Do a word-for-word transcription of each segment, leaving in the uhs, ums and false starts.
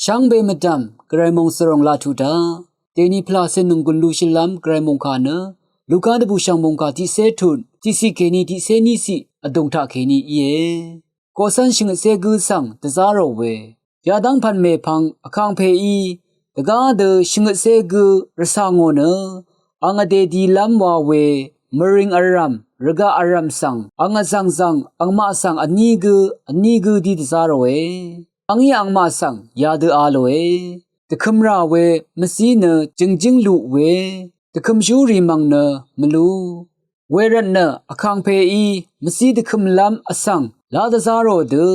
Shvngbe mvdv̀m Gvray mòngzv̀ròng laq tuq daq, dèni pvlàcè nònggùn lushìlv́m Gvray mòngkà nø Luka dvbùshv̀ng mòngkà tiqcé tut tiqciq kèní tiqcé níciq vdùng taqkèní íe. Koqcv́n shvngøtcé gǿ svng dvzá rò we yadv́ng pv̀n mèpvng vkangpeí dvgá dø shvngøtcé gǿ rvcà ngò nø, ang vdè dilv́m wa we mvrìng vrv̀m rvgaq vrv̀m svng ang vzv̀ngzv̀ng angmaq svng vní gǿ vní gǿ dí dvzá ròe. Angí angmaq svng yadø a lòe. Dvkø̄m rà we mvzí nø jø̀ngjǿng luq we, dvkø̄mshú rì mv̀ng nø mvlú. Wervtnø vkangpeí mvzí dvkø̄mlv́m vsvng lá dvzá rò dø,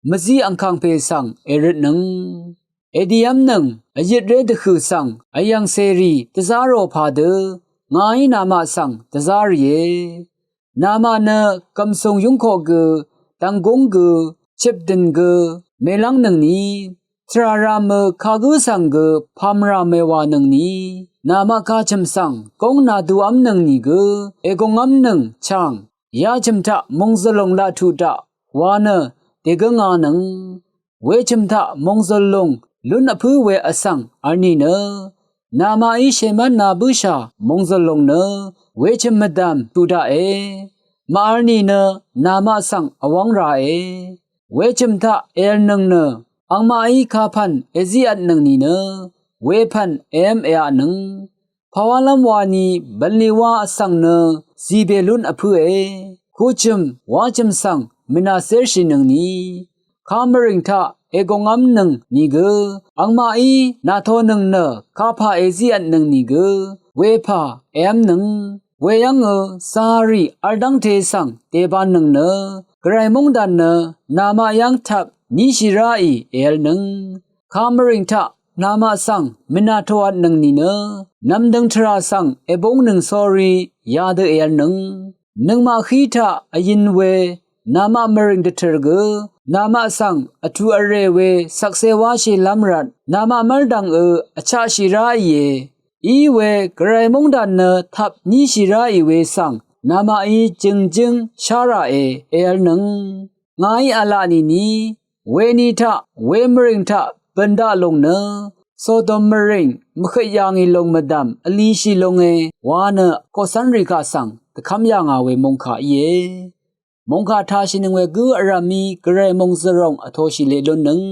mvzí angkangpe svng èrøtnøng. Èdiv́mnøng vyøtré dvhø̀ svng vyv̀ng cèrì dvzá rò padø, ngàí namaq svng dvzá rìe. Namaq nø gv̀msùng yúngkoq gø, dv̀nggúng gø, chøpdø̀n gø, mèlv́ngnøngni, tvrà ràmø kagǿ svng gø pàmvrà mèwànøngni, namaq kachø̀m svng góng nàduqv́mnøng nìgø ègongv́mnøng chàng, yachø̀m taq mòngzø̀lòng laq tuq daq wa nø dègǿnganøng. Wechø̀m taq mòngzø̀lòng lún vpǿ we vsvng vl nìnø, namaqí shèmv́nā bǿshà mòngzø̀lòng nø wechø̀m mvdv̀m tuq daqe. Màvl nìnø namaq svng vwv́ng ràe. Wechø̀m taq èvlnøng nø angmaqí kapv̀n èzívtnøng nìnø, wepv̀n èv́m èaqnøng. Pàwálv́m wani bv̀nlì wa vsvng nø zìbè lún vpǿe. Kuchø̀m wachø̀m svng mvnàcérshìnøngni, kamvrìng taq ègongv́mnøng nìgø, angmaqí nàtonøng nø kapà èzívtnøng nìgø, wepà èv́mnøng. Weyv́ngø zārì vl dv́ngte svng dèbānnøng nø, Gvray móngdàn nø namaq yv́ng tvp níshì ráì èvlnøng. Kamvrìng taq namaq svng mvnàtòvtnøng nìnø, nv̀mdø̀ng tvrà svng èbúngnøng sórí yadø èvlnøng. Nøngmaq hí taq vyøn we namaq mvrìng dvtø̀r gø, namaq svng vtù vrè we shvkse wáshìlv́m rvt, namaq mv́rdv̀ngø vchaqshì ráìe. Iwe Gvray móngdàn nø tvp níshì ráì we svng namaqí jø̀ngjǿng shá ràe èvlnøng. Ngàí v̄la nìni, weni taq wemvrìng taq bø̀n daq lòng nø, Sodom mvrìng mvhøt yà ngì lòng mvdv̀m vlishì longe wa nø koqcv́nrì kaq svng dvkv́m yà ngà we mòngkà íe. Mòngkà tashìnøng we gǿ vrv̀mí Gvray mòngzø̀ròng vtoshì leq lúnnøng.